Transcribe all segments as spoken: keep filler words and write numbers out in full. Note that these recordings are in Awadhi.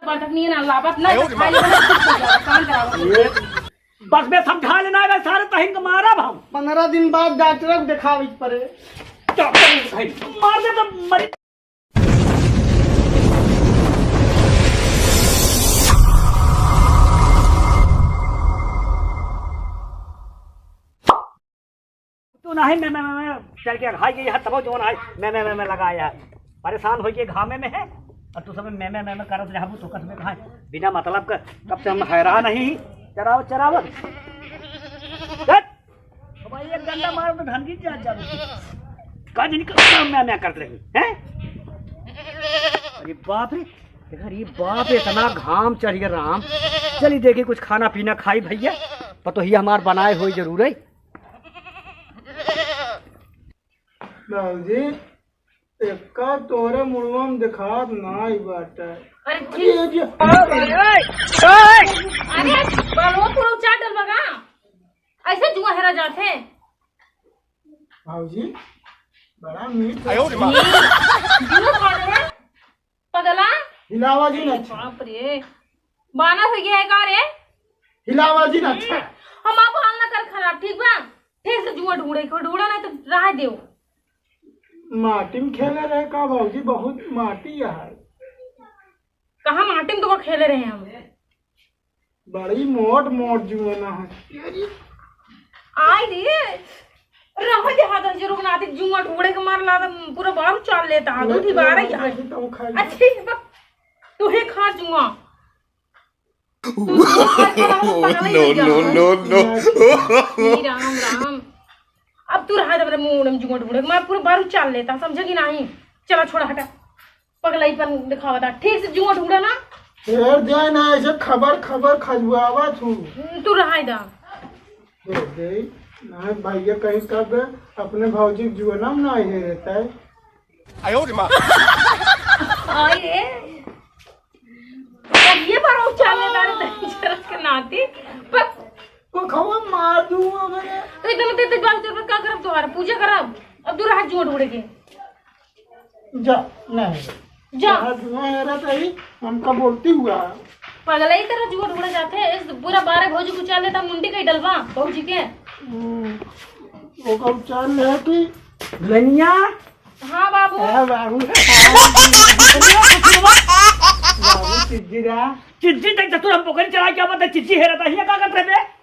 बाटक नहीं है ना, लाबत ना, आयो रे तो खाई माँ। लेना, शांत रहो। ये बस बे, समझा लेना है, सारे तहिन के मारब हम। पन्द्रह दिन बाद डॉक्टर को दिखावे के पड़े। डॉक्टर को दिखाई, मार दे तो मरी। तू नाही मैं, मैं, मैं, मैं, चल के खाई गई है, तबो जोन है, मैं, मैं, मैं, मैं लगाया है। परेशान होई के घामे में है, और तू सब मैं, मैं, मैं, मैं करत रहबू, तो कसमे खाए। बिना मतलब का, कब से हम हैरान ही, चराव, चराव। हट! अब एक डंडा मारो तो धन की जा, जा। का दिन का मैं, मैं करत रही, हैं? अरे बाप रे, अरे बाप रे, इतना घाम चढ़ गया राम। चली देखी कुछ खाना पीना खाई भैया, पतोहिया हमार बनाए होई जरूर है। बाबूजी, एक्का तोरे मुड़वा में देखात नाई बाटे। अरे अरे ठीक। ये, ये, अरे, अरे, बालवा पूरा उचार डलवा का? ऐसे जुआ हेरा जात है? बाबूजी, बड़ा मीठ आयो रे माँ। जुआ खा रहे हैं? पगला? हिलावा जी ना अच्छा। बाप रे, बानर हो गया है का रे? हिलावा जी ना अच्छा। हम आप हाल ना कर खराब, ठीक बा? ठीक से जुआ ढूंढे, को ढूंढा ना तो रह देव। माटी में खेले रहे का भौजी, बहुत माटी है। कहाँ माटी में तो खेले रहे हम? बड़ी मोट मोट जुआ ना है। आई रे, रह दे हाथ से रुक ना, आते जुआ ढूंढे के मार ला, पूरा बारू चाल लेता है, दूध ही बारह ही है। तो खाई। अच्छी बा-, तू ही खा जुआ। तू तो खाए वाला हो, पागल ही हो गया। No, no, no, no। हे राम, राम। अब तू रहा जब रे मुंह में जुआ ढूंढे, मैं पूरा बारू चाल लेता, समझे कि नहीं? चला छोड़ा, हटा। पगलाई पर दिखावा था, ठीक से जुआ ढूंढा ना। हेर दे ना, ऐसे खबर खबर खजुआवा तू। हम्म, तू रहा इधर। हेर दे, ना भैया कहीं कब अपने भौजी के जुआ ना, ना हेरे तय। आयो रे माँ। आई रे। अब ये बार वो चाल लेता रे, तेरे के नाती। पर वो खवा मार दूंगा मैं। तो इतना तेज तेज बात कर, का करब तोहार? पूजा करब। अब दूर हाथ जोड़ उड़े के। जा, नहीं। जा। आज मैं हेरा तही, हमका बोलती हुआ। पगला ही तरह जोड़ उड़े जाते हैं। इस पूरा बारह भौजी को चाल लेता, मुंडी कहीं डलवा भौजी के। हम्म, वो कब चाल ले कि दुल्हनिया? हाँ बाबू। हाँ बाबू। बाबू चिज्जी रा। चिज्जी तक चतुर हम पोखरी चला के आवत है, चिज्जी हेरा था, हिया का करत रहे बे?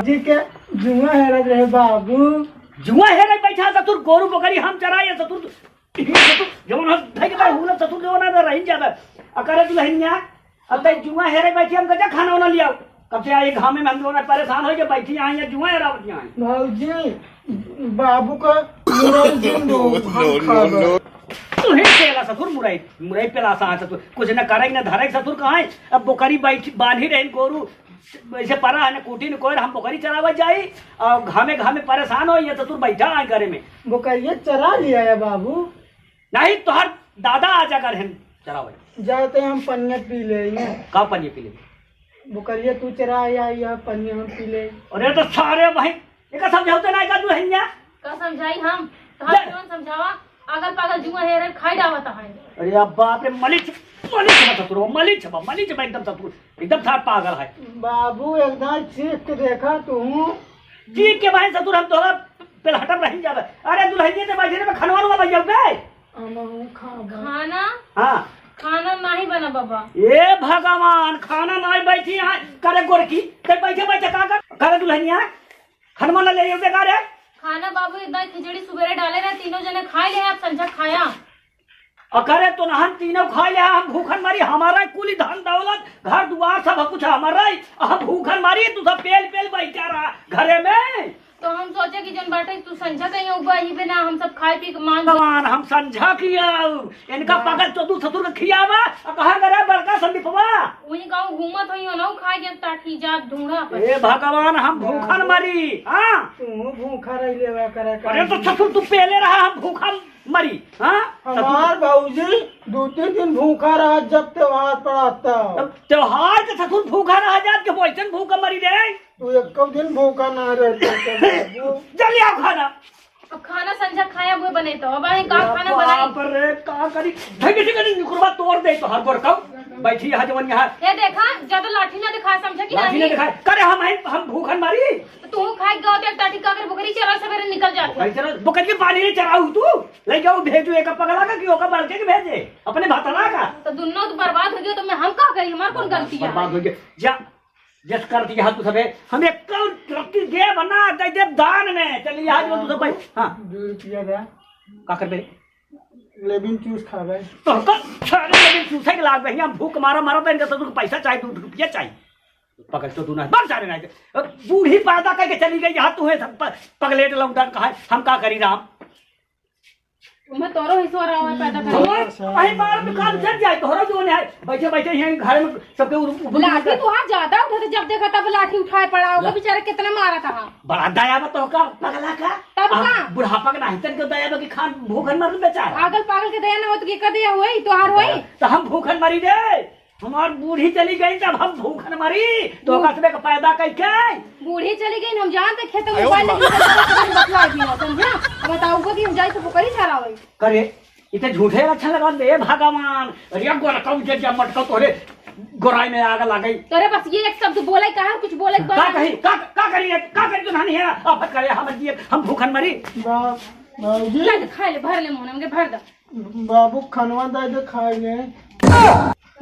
जी के जुआ हेरत रहे बाबू। जुआ हेरे बैठा चतुर, गोरू बकरी हम चराए चतुर, चतुर जवन हस धई के हुला चतुर जवन ना रही ज्यादा। अकरे दुल्हनिया अब तई जुआ हेरे बैठी, हम कहे, "जा खाना वाना लियाओ।" कब से आई घामे में हम लोग परेशान हो के बैठी आई या जुआ हेरावत आई। भौजी, बाबू का मुरई जिन दो, हम खाबे। तू ही पेला ससुर मुरई, मुरई पेला सा ससुर। कुछ न करे न धरे ससुर कहाँ है? अब बोकरी बैठी, बांधी रहे गोरू, ऐसे परा है न कूटी न कोई, हम बोकरी चरावे जाई और घामे घामे परेशान हो, ये ससुर बैठा है घरे में। बोकरिया चरा लिया है बाबू। नहीं, तोहर दादा आ जा घर हम चरावे। जाते हम पनिया पी ले। का पनिया पी ले? बोकरिया तू चरा या, या पनिया हम पी ले। अरे तो सारे भाई, एका समझावते ना का दुल्हनिया? का समझाई हम? तोहर ले। जीवन समझावा, अगल पागल जुआ हेरे खाई डावत है। अरे अब बाप रे, मलिच, मलिच बा ससुरो, मलिच बा, मलिच बा एकदम ससुर, एकदम साथ पागल है। बाबू एकदम चीख के देखा तू। चीख के भाई ससुर हम तोहरा पेलहटम रही जाबे। अरे दुल्हनिया ते बैठे में खनवा रुआ भैया बे। हमहू खाबा। खाना? हाँ। खाना नाही बना बाबा। ए भगवान, खाना नाही बैठी यहाँ करे गोरकी। ते बैठे बैठे का कर? करे दुल्हनिया? खनवा ना ले ये का रे? खाना बाबू इतना खिचड़ी सुबेरे डाले रहे, तीनों जने खा ले, आप संझा खाया। अकरे तो नहन तीनों खाई ले, हम भूखन मरी, हमारा कुली धन दौलत, घर दुआर सब कुछ हमारा ही, हम भूखन मरी, तू सब पेल पेल बैठा रहा घरे में। तो हम सोचे कि जौन बाटे तू संझा कहीं उबा ही बिना हम सब खाए पी के मान भगवान, हम संझा किया, इनका वाह। पगल चोदू ससुर के खियावा, अब कहाँ करे बड़का संदीपवा? वही गाँव घूमत होई हो ना, खा के टाठी जात ढूंढा पर। ए भगवान, हम भूखन मरी, हाँ? तू भूखा रही लेवा करे का। अरे तो ससुर तू पहले रहा, हम भूखन मरी, हाँ? हमार भौजी दो तीन दिन भूखा रहा जब त्योहार पड़ा तब। अब त्योहार के ससुर भूखा रहा जात के वैसन भूखा मरी रे। तू एको दिन भूखा ना रहता बाबू। जल्दी आओ खाना। अब खाना संझा खाया हुए बने तो अब आए का खाना बनाई? बाप रे, का करी? धई के करी निकुरवा तोड़ दे तो हर गोर का। बैठी यहाँ जवन यहाँ। ए देखा, ज्यादा लाठी ना दिखाए, समझे कि लाठी नहीं? ना दिखाए। करे हम हैं, हम भूखन मरी। तो तू खाए गयो तो एक टाटी का अगर बकरी चरा सवेरे निकल जाते। बकरी चरा, बकरी के पानी नहीं चराऊ तू। ले जाओ, भेजो एक पगला का कि ओका बड़के के भेजे, अपने भतला का। तो दुन्नो तो बर्बाद हो गयो, तो मैं हम का करी, हमार कौन गलती है? बर्बाद हो गया। जा, जस कर दिया तू सबे, हम एक कल रत्ती दे बना दे दे दान में। चल यहाँ जो तू सब भाई। हाँ। दो रुपया दे। का करबे? लेबिन चूस खाबे। तो का सारे लेबिन चूसे के लाग बहिया, हम भूख मारा मारा, तो इनका सब पैसा चाहिए, दो रुपया चाहिए। पकड़ तो तू ना, बक सारे ना। अब बूढ़ी पैदा करके चली गई, यहाँ तू है सब प-, पगलेट लौंडा कहा है, हम का करी राम? मैं तोरो हिस्सा रहा है पैदा करे। तोर, वही बार में काम चल जाए, तोहरा जो है, बैठे बैठे यहाँ घर में सबके उ-, उ-, लाठी तुहार ज्यादा उठा, तो जब देखा तब लाठी उठाए पड़ा, वो ला। बेचारे कितना मारा था। बड़ा दया बा तो का पगला का? तब आ, का? बुढ़ापा के नाहीं तन के दया बा कि खान भूखन मर बेचारा। पागल पागल के दया ना हो तो के कर दया होई, तोहार होई? तो हम भूखन मरी रे। हमार बूढ़ी चली गई तब हम भूखन मरी। तो बूढ़- कसबे के पैदा कई के? बूढ़ी चली गई, हम जानते खेत में आयो मोबाइल माँ। लेके बतला दी ना, समझा? अब बताऊंगा कि हम जाई तो बकरी चरावे। करे, इते झूठे अच्छा लगा दे भगवान। अरे गोरका उजर जा मटका तोरे गोराई में आग लागई। तोरे बस ये एक शब्द बोले का है, कुछ बोले का का है? कही, का, का करी, का करी तू नानी है? आफत करे हम दिए, हम भूखन मरी। बा-, बाबूजी। ला दे, खा ले, भर ले मुंह में, भर दे। बाबू खनवा दे दे खाए ले।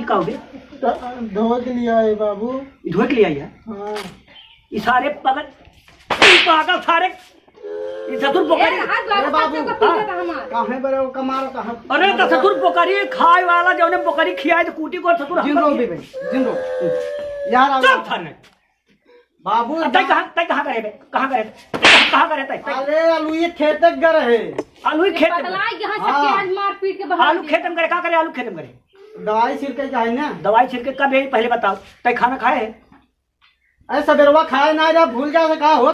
ई का हो गया? त-, धोए के लिए आए बाबू। ई धोए के लिए आई है? हाँ। ई सारे पगल, ई पागल सारे, ई ससुर ए, बोकरी। आज बाबू ए बाबू। सबसे को पीछे था हमार। काहे बरे वो कमाल कहाँ? अरे तो ससुर बोकरी खाए वाला, जौने बोकरी खियाए तो कूटी को ससुर जिन हमको रो भी भाई, जिन रो। यार, आ चुप था नहीं। बाबू, अब तै कहाँ, तै कहाँ करे बे? कहाँ करे बे? कहाँ करे तै? तै अरे, आलू ये खेत के घर है। आलू ही ये खेत में। पगला है, यहाँ से हाँ। प्याज मार पीट के बहा आलू दिया। खेत में करे, का करे आलू खेत में करे? दवाई छिड़के का है ना? दवाई छिड़के कब है, पहले बताओ। तै खाना खाए है? अरे, सबेरवा खाए ना, जब भूल जा से का हो?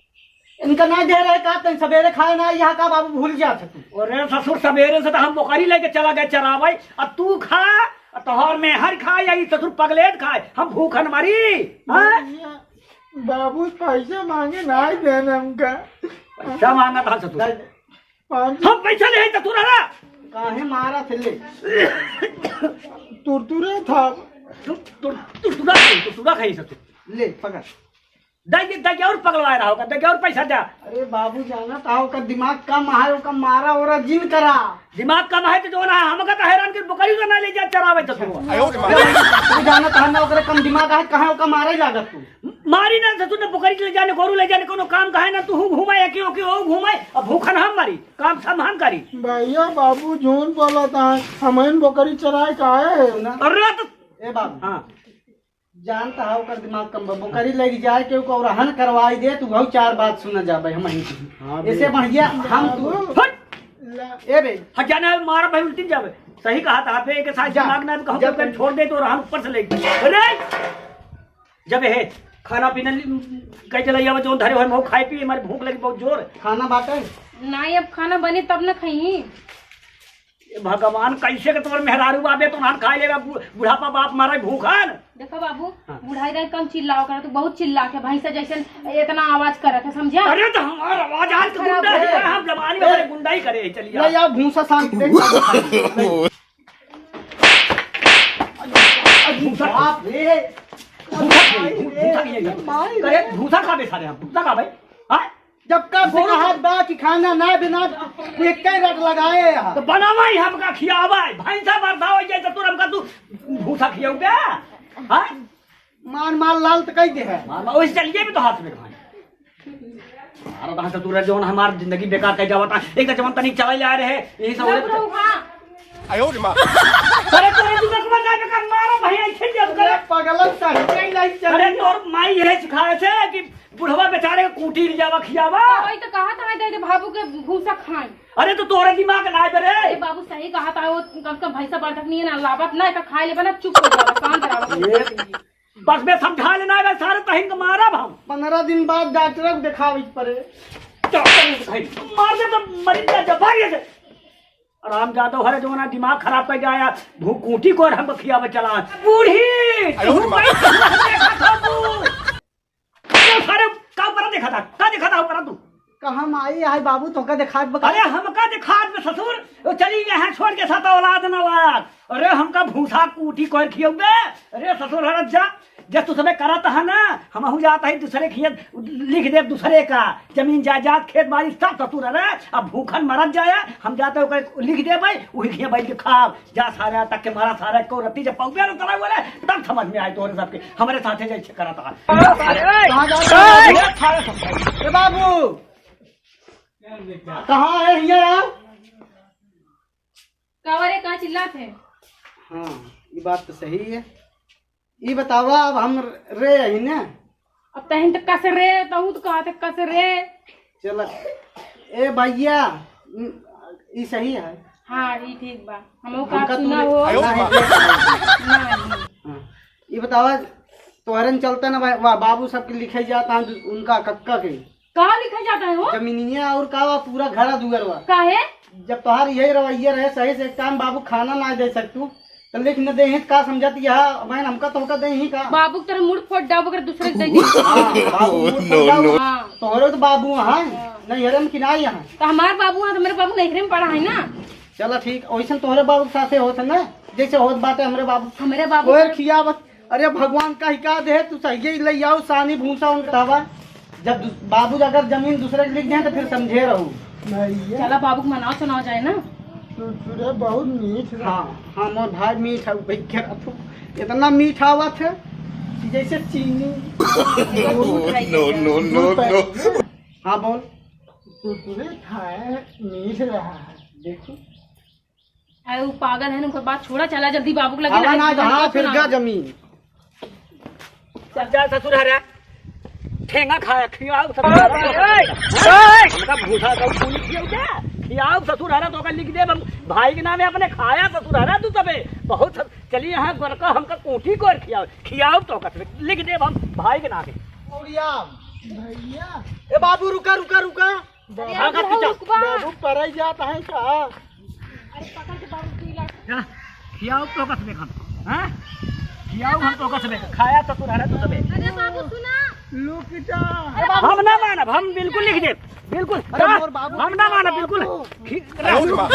इनका ना दे रहे का, तै सबेरे खाए ना, यहाँ का बाबू भूल जा से तू। अरे ससुर, सबेरे से तो हम बोकरी लेके चला गए चरावे, अब तू खा, अब तोहर मेहर खाए, या ई ससुर पगलेट खाए, हम भूखन मरी, हाँ? बाबू पैसा मांगे, नाहीं देन हमका। पैसा मांगा था ससुर। पाँच हम पैसा ले आई तो तू रहा। काहे मारा थे ले? तुरतुरा था। तू, तू, तुरतुरा खाई, तुरतुरा खाई ससुर। ले, पकड़। दे के, दे के और पगलवाए रहा होगा, दे के और पैसा दे। अरे बाबू, जाना था, ओकर दिमाग कम है, ओकर मारा ओरा जिन करा। दिमाग कम है तो जो ना, हमका तो हैरान कर, बकरी तो ना ले जा चरावे तो तू। आयो रे माँ। तू जाना था ना, ओकरे कम दिमाग है, कहाँ ओकर मारे लागत तू? मारी ना ससुर ने बकरी ले जाने, गोरू ले जाने, कोनो काम कहे ना, तू हूँ घूमे, एके ओके ओ घूमे, अब भूखन हम मरी, काम सब हम करी। भैया बाबू झूठ बोला था, हम इन बकरी चराए का है। सुना। अरे तो ए बाबू। हाँ। जानता है ओकर दिमाग कम बा, बोकरी लेके जाए के ओकर हन करवाई दे, तू बहुत चार बात सुना जाबे हम ही। हाँ, ऐसे बे। बढ़िया हम तू हट। ला। ए बे। हट जाना है, मारा भाई उल्टी जाबे। सही कहा था बे, एक साथ जा। दिमाग ना कहूँ जा तो बे। छोड़ दे तो हम ऊपर से ले। अरे! जब है खाना पीना कह चला जावे, जो धरे हो हम खाए पिए, हमारी भूख लगी बहुत जोर। खाना बाटे? नहीं, अब खाना बने तब ना खाई। ए भगवान, कैसे के तोर मेहरारू बाबे तो नान खाए लेगा, बु-, बुढ़ापा बाप मारे भूखन। देखो बाबू, हाँ। बुढ़ाई रहे कम चिल्लाओ करा, तू बहुत चिल्ला के भैंसा जैसे इतना आवाज करत है, समझा? अरे तो हमार आवाज आज तो खराब गुंडा है। है, हम जवानी में अरे, गुंडाई करे, चलिए ले आप। यार भूसा शांत से। भूसा, बाप रे। भूसा खाई, भूसा खाई, भूसा खाई। माई रे। अरे भूसा खाबे सारे हम, भूसा खाबे। हाँ? जब कब से गोरू कहा बा कि खाना ना बना, एक कई रट लगाए यहाँ। तो बनावा ही हमका खियावा है। भैंसा बरसावे जैसे तू हमका तू भूसा खियाऊ बे? हाँ? मार मार लाल तो कह दे है। मार मार, वैसे चलिए भी तो हाथ में खाए। मारो कहाँ से तू रह, जौन हमार जिंदगी बेकार कर जावा था। एक तो जवान तनी चला जा रहे हैं, यही सब ना हो रहे। बुढ़ऊ, हाँ। आयो रे माँ। अरे तोरे दिमाग में ना बेकार मारो भाई, ऐसे जब करे। अरे पगला सही नहीं लाई चल। अरे तोर माई ये सिखाए थे कि बुढ़वा बेचारे के कूटी ले जावा खियावा। तो वही तो कहा था, दे दे बाबू के भूसा खाए। अरे तो तोरे दिमाग ना है बे रे। अरे बाबू सही कहा था, वो कम से कम भैंसा बरतक नहीं है ना, लावत ना है तो खाए ले बना, चुप हो जाओ, शांत रहो। ये बस बे समझा लेना है बे, सारे तहिन के मारब हम। पन्द्रह दिन बाद डॉक्टर को दिखावे पड़े। डॉक्टर को दिखाई। मार दे तो मरी जा, जा, भाग यहाँ से। आराम जादव हरे जो ना दिमाग खराब कर जाया, भूकूटी को और हमको खियावे चला। बूढ़ी, आयो तू रे माँ। कैसे देखा था तू? तो सारे का ऊपर देखा था? का देखा था ऊपर तू? का हम आई है बाबू, तोहका देखात बा का? अरे हमका देखात बा ससुर, वो चली गए हैं छोड़ के साथ औलाद ना लायक। अरे हमका भूसा कूटी कर खियौबे। अरे ससुर हरत जा, जे तू सबे करत है ना, हमहू जात है दूसरे खिया लिख देब, दूसरे का जमीन जायदाद खेत बाड़ी सब ससुर हरे। अब भूखन मरत जाए, हम जाते ओकर लिख देबै, वही खिया बैठ के खाब। जा सारे तक के मारा सारे को रत्ती जब पौबे न तोरा बोले, तब समझ में आई तोरे सबके, हमरे साथे जैसे करत है। कहाँ जात है? ए बाबू, कहाँ है हिया यार? कावा रे, का चिल्लात है? हाँ, ये बात तो सही है। ये बतावा, अब हम रे यही ना। अब तहिन तो कस रे, तहू तो कहा थे कस रे। चल, ए भैया, ई सही है। हाँ, ई ठीक बा। हमहू का हमका तू सुना ले-, हो। नहीं, नहीं। हाँ। ये बतावा, तोहरन चलता ना भाई, वाह, बाबू सबके लिखे जाता है, उनका कक्का के। कहाँ लिखा जाता है वो? जमीनिया और का बा, पूरा घरा दुआर बा। काहे? जब तोहार यही रवैया रहे, सही से एक टाइम बाबू खाना ना दे सकतू, तो लिख न दे ही, तो का समझत यह? बहन, हमका तोहका दे ही का? बाबू के तरह मूड़ फोड़ डाब, अगर दूसरे के दे दी। हाँ, बाबू मूड़ फोड़ डाब। हाँ। तोहरे तो बाबू हैं, हाँ। नहीं हरे में कि ना यहाँ? तो हमार बाबू हैं, तो मेरे बाबू नैहरे में पड़ा है ना। चला ठीक, वैसन तोहरे बाबू के साथे होत है ना, जैसे होत बाटे हमरे बाबू। हमरे बाबू कोयर के खिया बस। अरे भगवान का ही का दे, तू सही ले आओ सानी भूसा उनका तावा। जब दू-, बाबू अगर जमीन दूसरे के लिख दे तो फिर समझे रहू। भैया। चला बाबू के मनाओ सुनाओ जाए ना। तुरतुरे बहुत मीठ रहा। हाँ, हाँ, मोर भाई मीठ है, भाई क्या तू इतना मीठ आवत है कि जैसे चीनी। दूध है नो, क्या? नो, नो, दूध नो। हाँ, बोल। तुरतुरे खाए मीठ रहा है। देखो। अरे, वो पागल है ना, उनका बात छोड़ा, चला जल्दी बाबू के लगे हवा ना, ना, तो हाँ, फिर सुना। गा जमीन। चल जा ससुर हरा, ठेंगा खाया, खियाओ ससुर हरा। ए, ए, हमका भूसा का खून खियाओ क्या? खियाओ ससुर हरा, तो का लिख दे, हम भाई के नामे अपने खाया ससुर हरा, तू तबे बहुत सस-, चलिए यहाँ गोरका हमका कूटी को खियाओ, खियाओ तो का लिख दे हम भाई के नामे। और या भैया। ए बाबू, रुका, रुका, रुका। अरे, हाँ, अरे, रुकबा। बाबू, परई जात है का? अरे, पकड़ के बाबू, तू इलाज। जा, खियाओ तो कस बेखन, हाँ? खियाओ हम तो कस बेखन, खाया तो तू रहना तू तबे। अरे बाबू, सुना। लुक जा। अरे बाबू, हम ना मानब, हम बिल्कुल लिख देब, बिल्कुल। अरे जा, मोर बाबू, हम ना मानब, बिल्कुल। बाबू। खि-, अरे, रुक जा।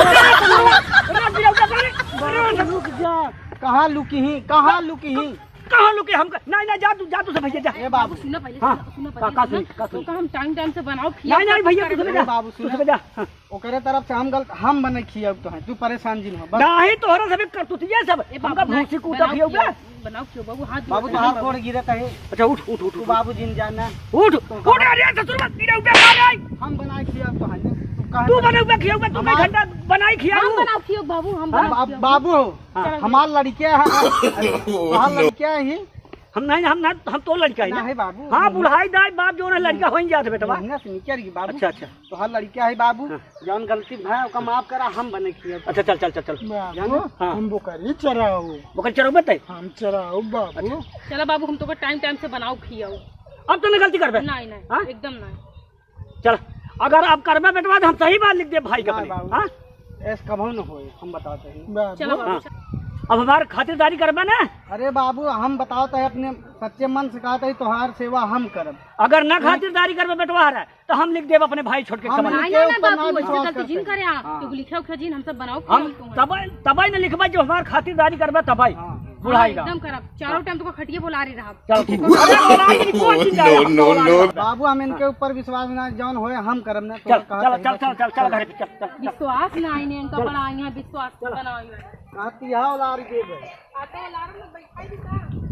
बाबू, रुक जा। कहाँ लुकी ही, कहाँ लुकी ही? कहाँ लुके हमका? नहीं, नहीं, जा तू, जा तू सब भैया, जा। ए बाबू। बाबू, सुना पहले, हाँ। सुना, सुना का, पहले, का सुना। सुनी, का तो सुनी? का हम टाइम, टाइम से बनाओ, खिया, नहीं, नहीं, भैया, तू सब जा। ए बाबू, तू सुना। सब जा। हाँ। ओकरे तरफ से हम गलत, हम बने खियाब तो हैं, तू परेशान जिन हो, बस। नहीं, तोहरा सब एक करतूत, ये सब। ए बाबू, हमका ना, भूसी कूटा बनाओ खियाओ खियाओ, का? बनाओ खियाओ, बाबू, हाथ बाबू, जोड़ के तोहार बनाओ। गोड़ गिरत है। अच्छा, उठ, उठ, उठ, उठ। तू बाबू जिन जाना। उठ, तो उठ, अरे, ससुर मत गिरा, उठा, अरे। हम बनाए खियाब तो हैं, तू कहाँ तू बने? बने हुए खियाओ, तू हमार कई घंटा बनाए खियाओ। हम बनाओ खियाओ, बाबू, हम हाँ? बनाओ बा-, खियाओ। बाबू हो। हाँ। हमार लड़किया है, हमार लड़किया है। हम नहीं, हम ना, हम तो लड़का है ना। नहीं बाबू, हाँ, हम बुढ़ाई दाई बाप जो ना लड़का हो ही जात बेटवा। मेहनत नहीं करी बाबू। अच्छा, अच्छा। तो हर लड़का है बाबू, हाँ। जौन गलती भाई ओका माफ करा, हम बने किया। अच्छा, चल, चल, चल, चल। बाबू, जाना? हाँ। हम बोकरी चराओ। बोकरी चराओ बते? हम चराओ बाबू। अच्छा। चला बाबू, हम तो टाइम टाइम से बनाओ खियाओ। अब तो नहीं गलती करबे? नहीं, नहीं, हाँ? एकदम नहीं। चल, अगर अब करबे बेटवा, तो हम सही बात लिख दे भाई के ना अपने, बाबू, हाँ? ऐस कभो न होए, हम बताते हैं। बाबू। चलो बाबू, हाँ। चलो। अब हमार खातिरदारी करबे ना? अरे बाबू, हम बताओ तो अपने सच्चे मन से कहा था, तोहार सेवा हम करब। अगर ना नहीं। खातिरदारी करबे बेटवा रे, तो हम लिख देब अपने भाई छोटके के हम समझ। नहीं, इनके नहीं, ऊपर ना बाबू, ऐसे विश्वास गलती करते जिन हैं। करे आप, हाँ। क्योंकि लिखा उखा जिन, हम सब बनाओ हम खियाओ तुम। तब, तबे न लिखबे जो हमार खातिरदारी करबे तबे। हाँ। बुढ़ाई हाँ, का। एकदम करब। चारों टाइम तो खटिए बोला रही रहा। चल, ठीक। अरे, औलाद की कौन चिंता है? No, no, no। बाबू, हम इनके ऊपर विश्वास ना, जौन होए, हम करब ना, चल, तोरा कहा चल, कहीं चल, बस चल, चल, चल, चल। घरे पे, चल, चल, चल। विश्वास ना आईने इनका चल। बड़ा आई है, विश्वास चल। बनाओ ये। कहाँ तिहा औलाद के बे? आ तो औलाद में बैठा ही था।